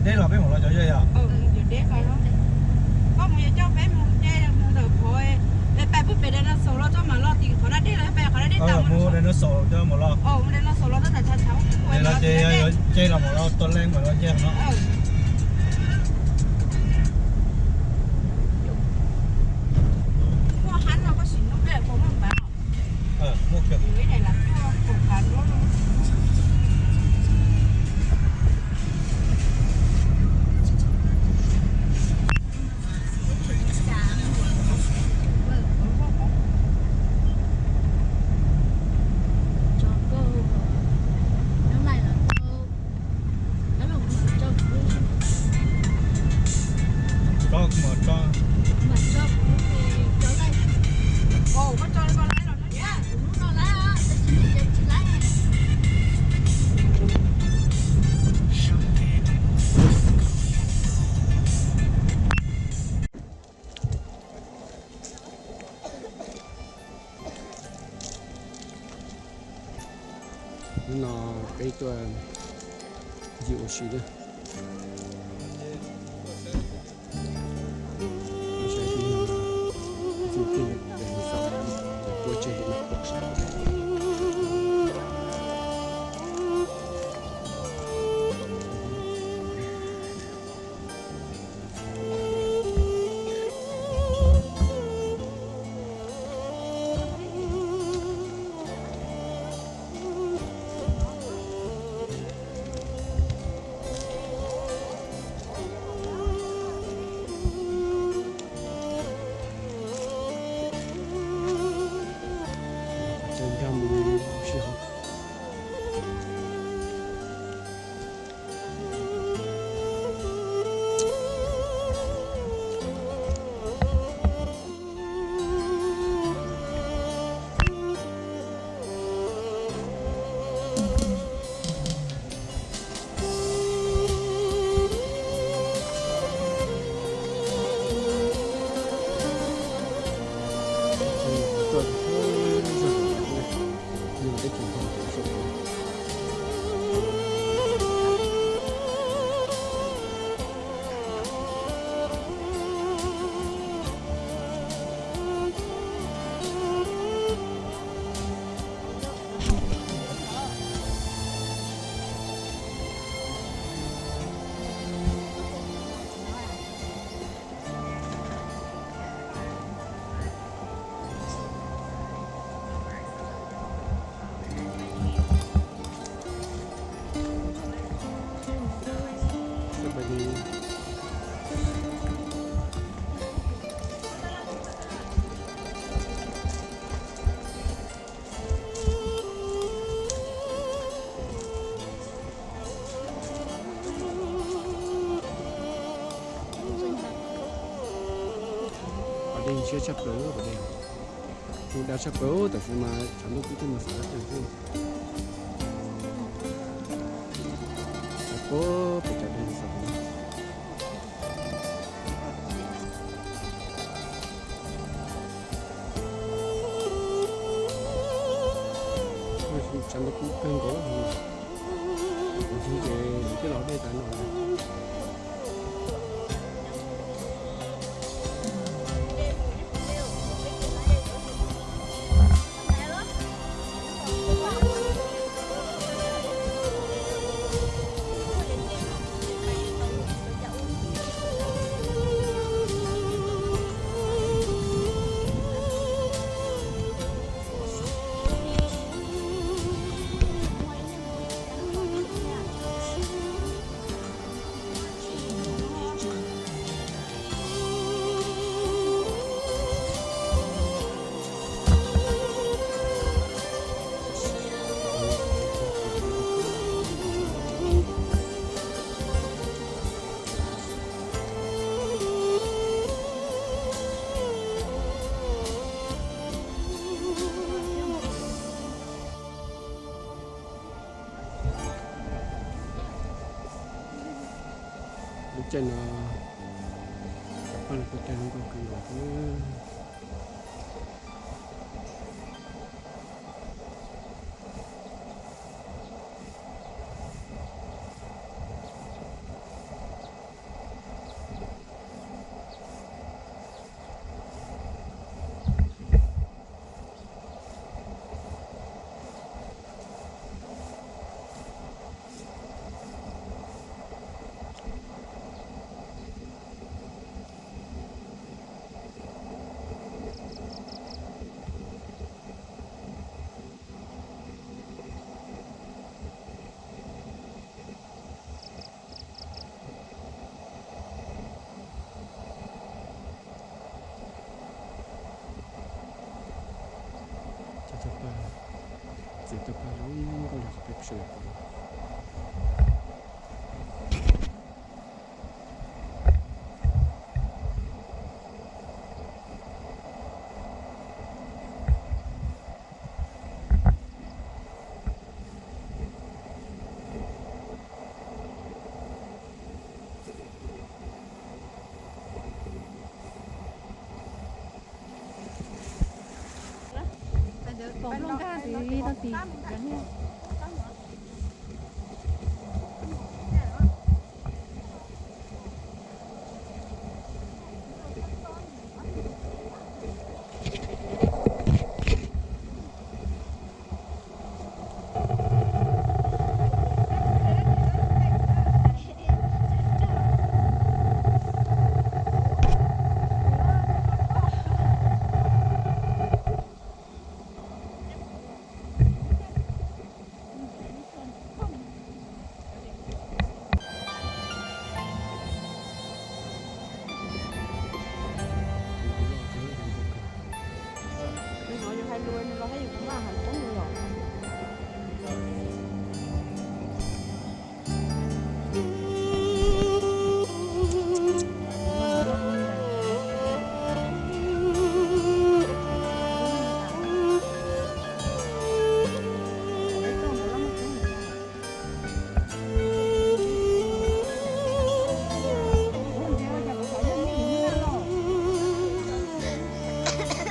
Deb los peb mam los cov yog. Koj mus yog coj peb mus deb mus ntawm qhov pais pub pem dinosaur los txog mam los tim qhov na deb los peb qhov na deb tau mus dinosaur coj mam los. Mus dinosaur los txog tam chav chav los ces yog ceg los mam los tua leej mam los ceg no. Muaj hab no koj sim nug peb puas muaj npav. Muaj kawg. Hnub no peb tuaj ncig ua si na. Pom dej ntshiab tshaj plaws, pom dej, mus daj tshaj plaws tam sim mas tshav ntuj kub thiab mas xav dab tsi xwb. Pem cov dej xav. Tshav ntuj kub kawg nkaus, ces nws twb los dej tas no. Lub caij no cov paj los kuj tag nkauj kawg nkaus thiab. Txiav tau pawg lug nkauj li qhov peb sawv daws pom. Pom nplooj nkag tid no tid.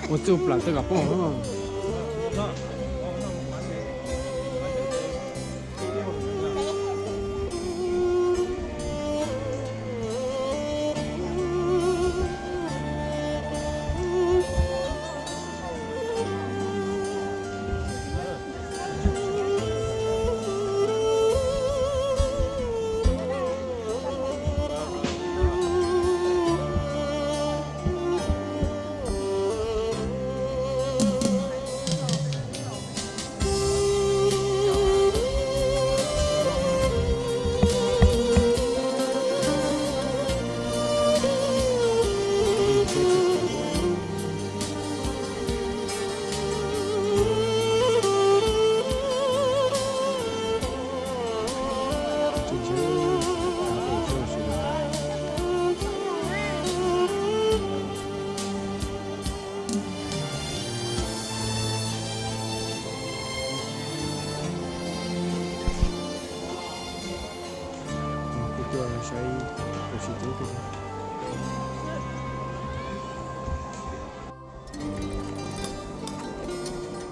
Ua txuj plam tej kom poob. Kuv tuaj saib tus sib tw.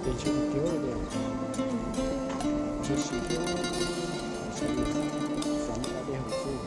Ces tsis tiag tiag, tsis tiag, tsis tiag, xav muaj dab dej hauv xwb.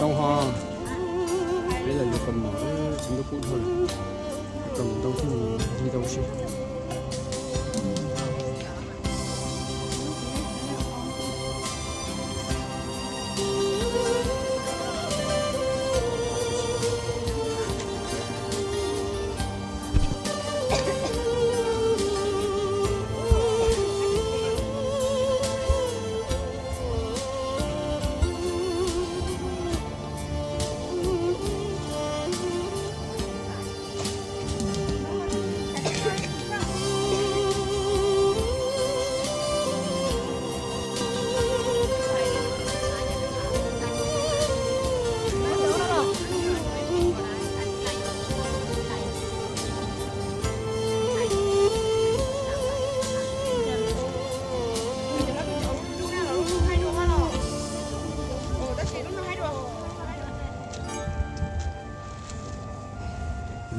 Ntoo ho, peb los yuav kaus mom, tsis muaj kub dhau, kaus mom ntoo thiaj li ntau siab.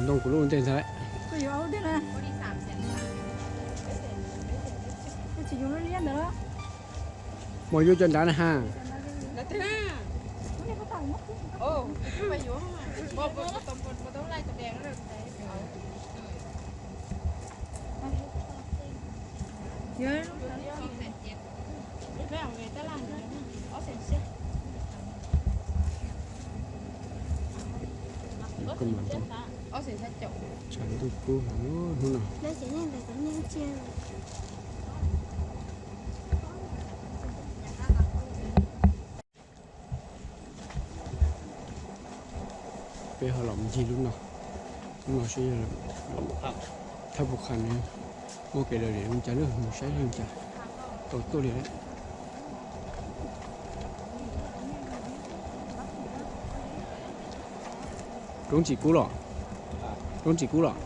Ntoo kuv lub ntej ntag lawm. Muaj yuav cov nrad na ha. Tshav ntuj kub hnub no. Peb ho los ncig lub no, lub no seb thaj pus qha no muaj kev lom zem li cas, mus saib li cas. Tau tuaj li lawm. Roob tsis kub los? Roob tsis kub los?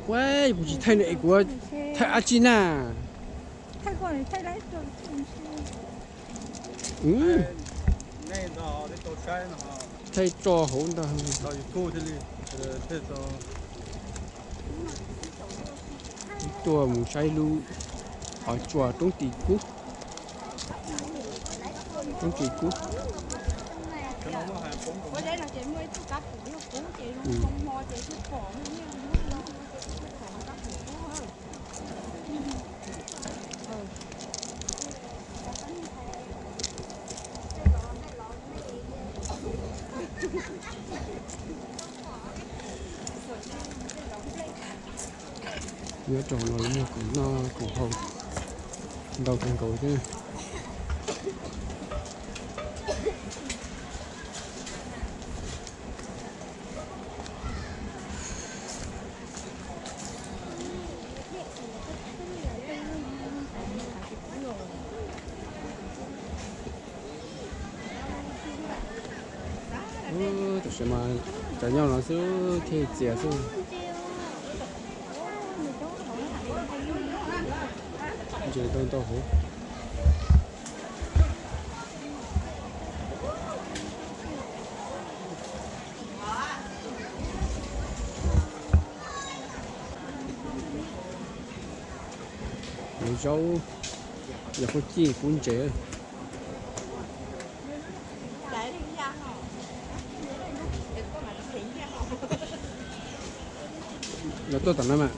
Kuv tsis thaij no es kuv thaij dab tsi na? Thaij tso hauv ntag. Tuaj mus saib lub qhov tsua roob ris kub. Roob ris kub. Nyob rau no muaj khoom noj khoom haus ntau kawg nkaus thiab. Tam sim mas cov nyob no xwb thiaj txias xwb. Ntses ntau ntau hauv. Yuav zaub, yog qub cij qub ntses. Los tuaj tom no mas.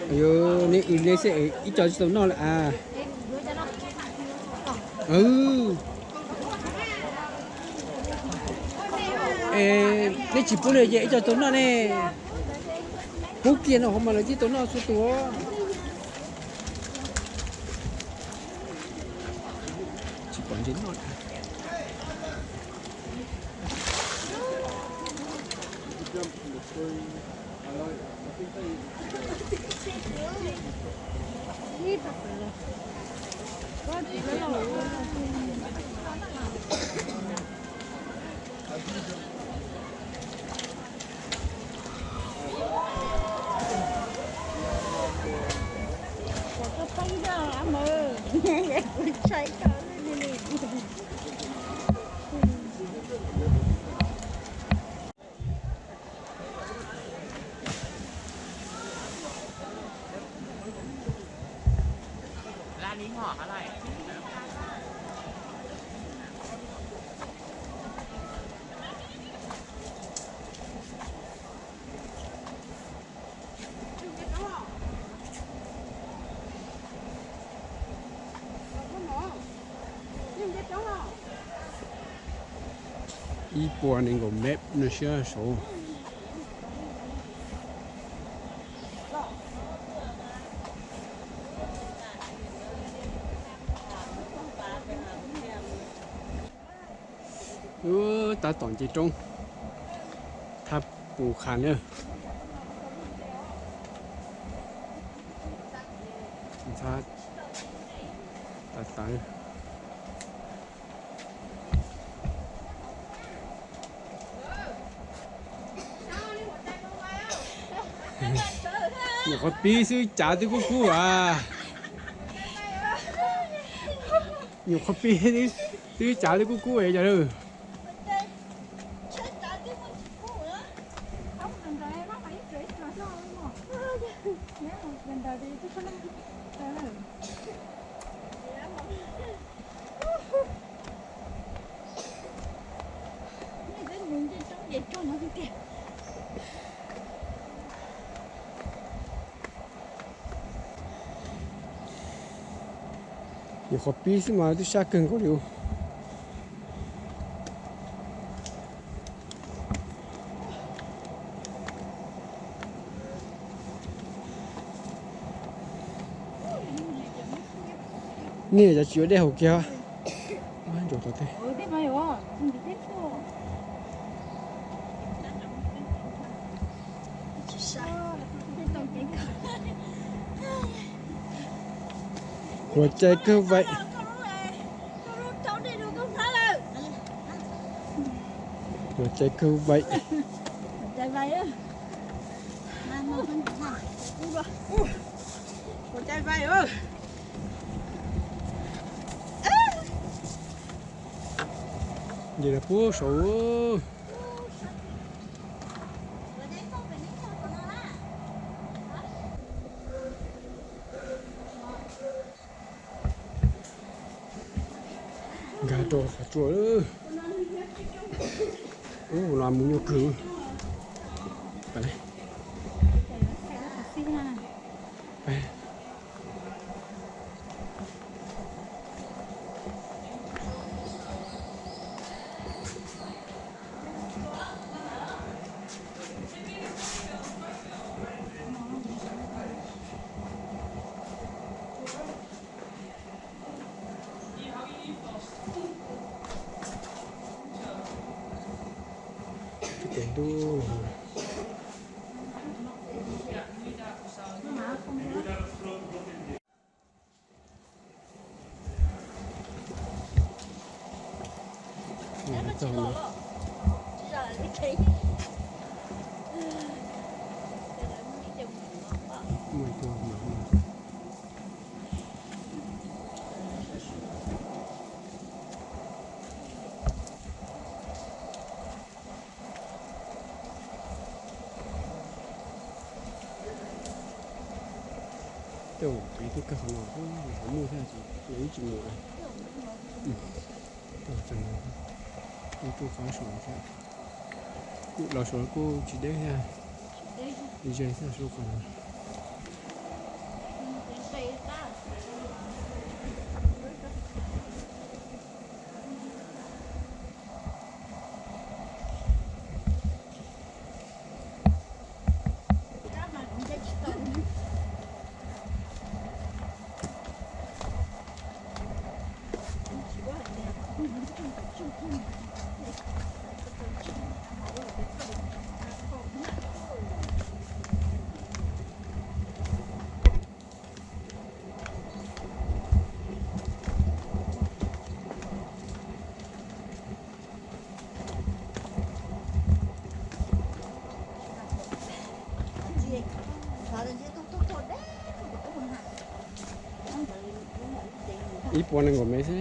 Ayu, neb ws neb xwb ib co tsis tau noj lawm as. Neb tsis pub li ces ib co tau noj ne. Pub kiag no hauv mas lawv thiaj tau noj txhua tus. Tsis pom ntses noj. Ib puas nees nkaum mev no siab saud. Tab tom nce roob Thab Pus Khas na. Ntxhab Nyuam qhuav pib xwb cav twb kub kub as. Nyuam qhuav pib twb cav twb kub kub es cas lawm. Nyuam qhuav pib xwb mas twb sab kawg nkaus li. Nej cov tsis ua dej hauv kiag. Ntsaum tod teb. Hua cai kawg vaim. Hua cai kawg vaim. Ces lawv puag saud. Nkag rau qhov tsua. Ub, no mus nyuaj kawg. Tes ntuj. Tej zaum peb tuaj kawg qhov no, qhov muaj thiab ces ib tsis mus. Tuaj qab saum thiab, los saud kuj tsis deb thiab, ze thiab saud qhov no. Ib puas nees nkaum mev xwb.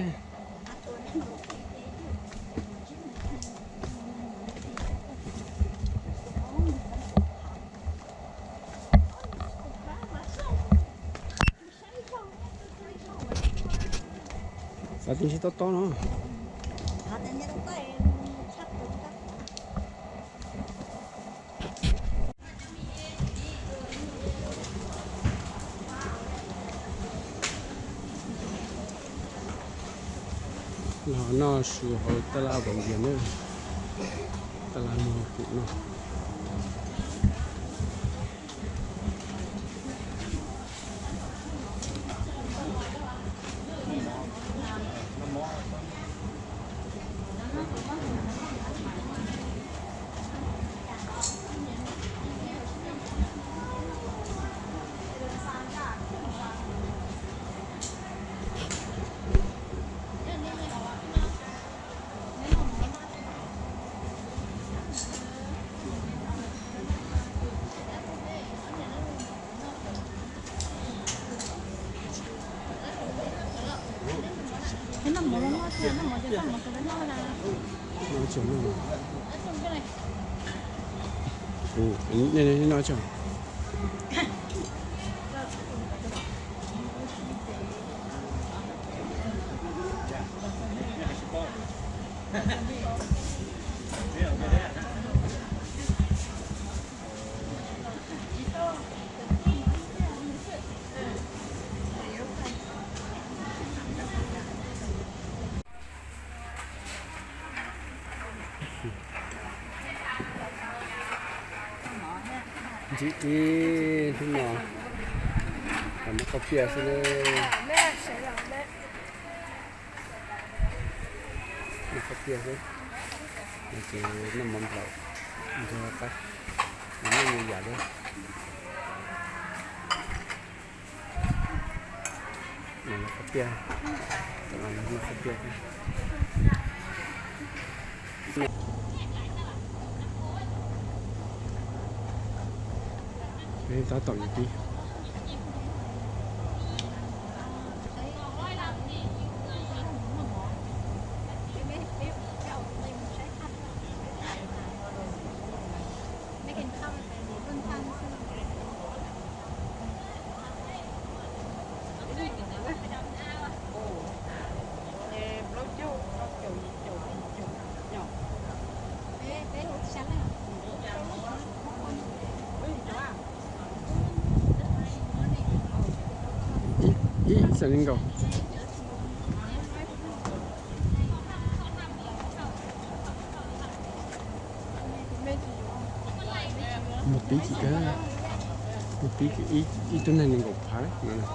Xav tias ntshe tob tob no. Los noj su hauv tab laj Vauv Vias na, tab laj muag pum no. Noj mov los noj tso, noj mov ces txaj muag rau peb noj na. Noj tso, noj. Ua, nej noj tso. Ntsib ib hnub no, muaj khaub piaj xwb na. Muaj khaub piaj xwb, ces noj mov nplaum, nrog qab, noj me yam li. Khaub piaj, khaub piaj. Tab tom yuav pib. Ib xees li nkaus. Mus pib, mus pib ib tug neeg nees nkaum phav no.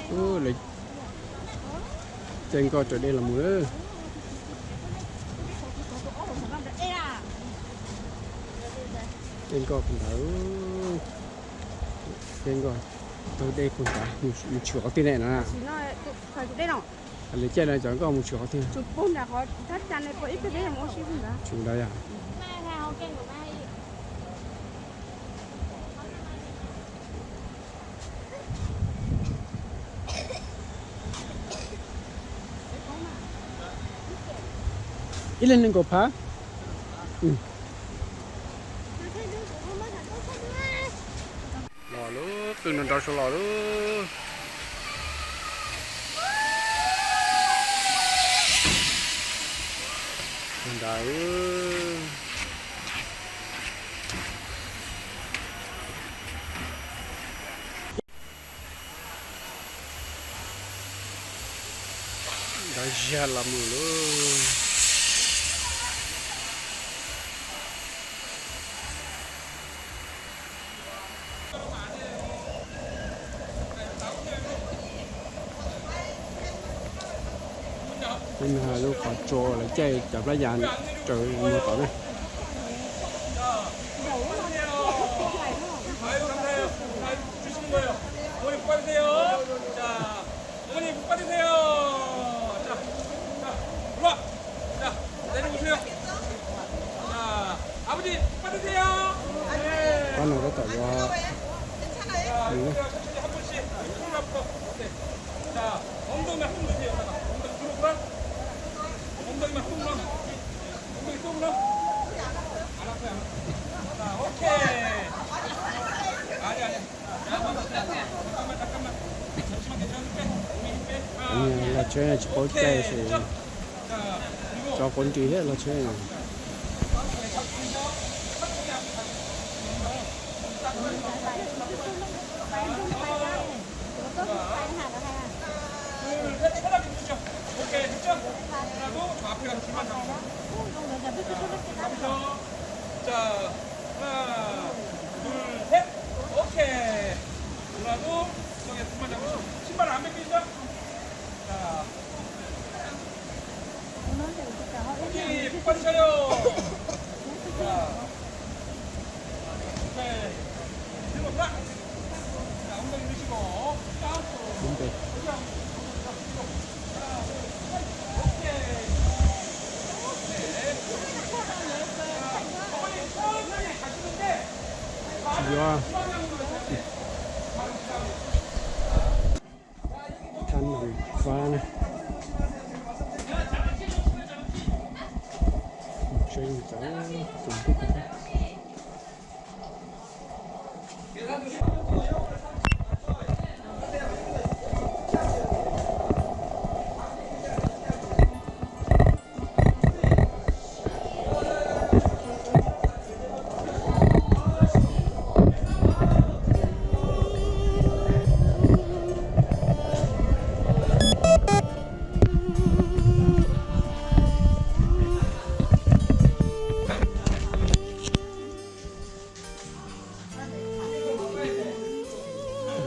Lawv caij nkoj raws dej los mus lawm. Caij nkoj puag ntawd, caij nkoj taug dej puag ntawd mus tshwm qhov twg ne no. Lawv caij no cov nkoj mus tshwm qhov twg? Tshwm ntawd yog. Ib leeg nees nkaum phav. Los lub qwj no nrov saud los lub. Ntawd. Nrov zag los mus lub. Peb mus lub qhov tsua lawv caij cov plab yas raws no tom ne. Pab no tab tom yuav Los tsheb tsis paub caij ces tso quav nris thiab los tsheb. Tsis yuav. Fab na. Saib tus ntxawm tus ntuj.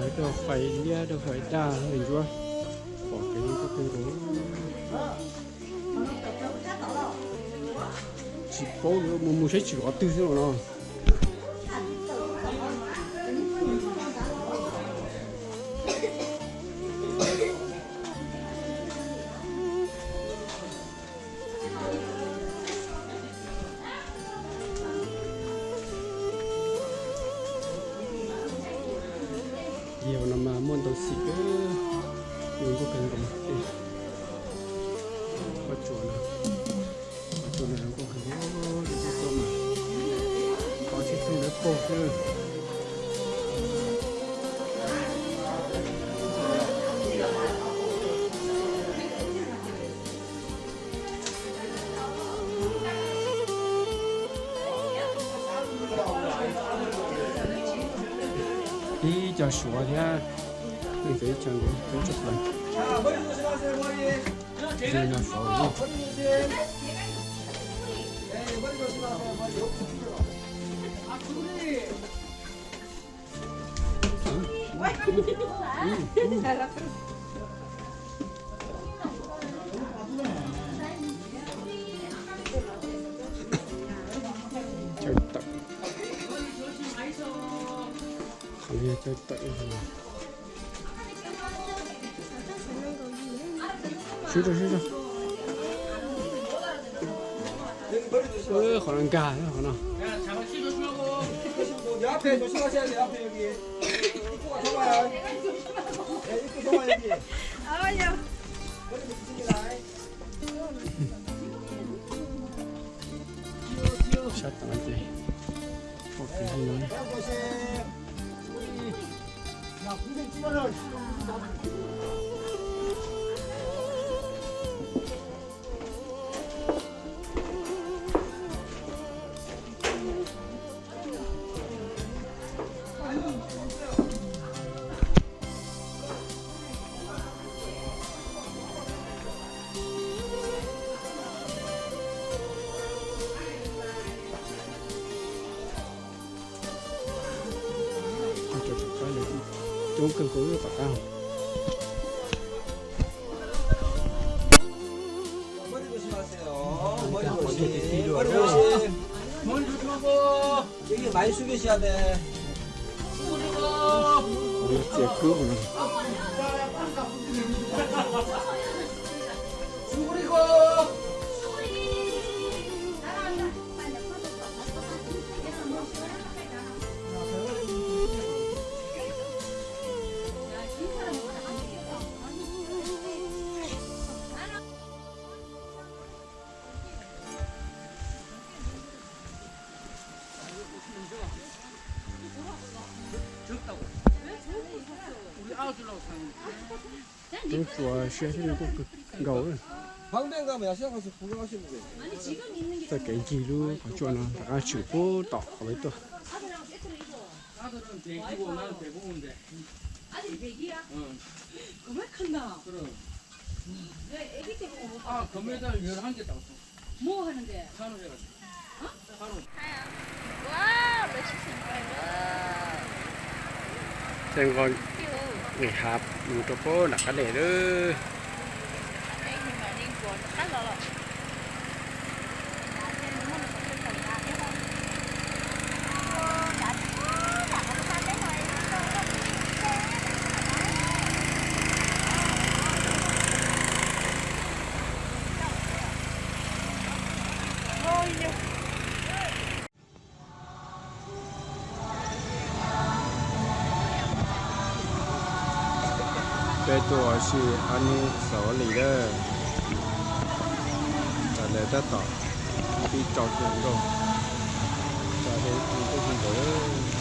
Lawv rau fais liab rau fais daj ntsuab, pom kev koj kawg nkaus. Tsis paub mus mus saib tsis qhov twg xwb no. Yog no mas muaj ntau xim, zoo nkauj kawg nkaus. Qhov tsua no, qhov tsua no zoo nkauj kawg nkaus, cov tsua mas qhov tsis txog lawv paug xwb. Ib co suav thiab, leej twg ib co nkaus, ib co plaws. Zoo no suav. Chaw tawm. Qhov no yog chaw tawm. Swb rau, swb rau. Qhov no nkag qhov no. Sab tom no ces pom kev li no. Coob kawg nkaus tom qab. Pom tiag tiag tiag li. Txias kub no. Tub tsuas siab thiab zoo nkauj kawg nkaus. Txoj kev ncig lub qhov tsua no rov qab tshwm puag tom qhov peb tuaj. Txawm nqos nqis hav mus rau puag nram qab deg lawm. Peb tuaj ua si ob hnub xaus li lawm, tas lawv tab tom pib tso kawg nkaus, tso tej kawg nkaus.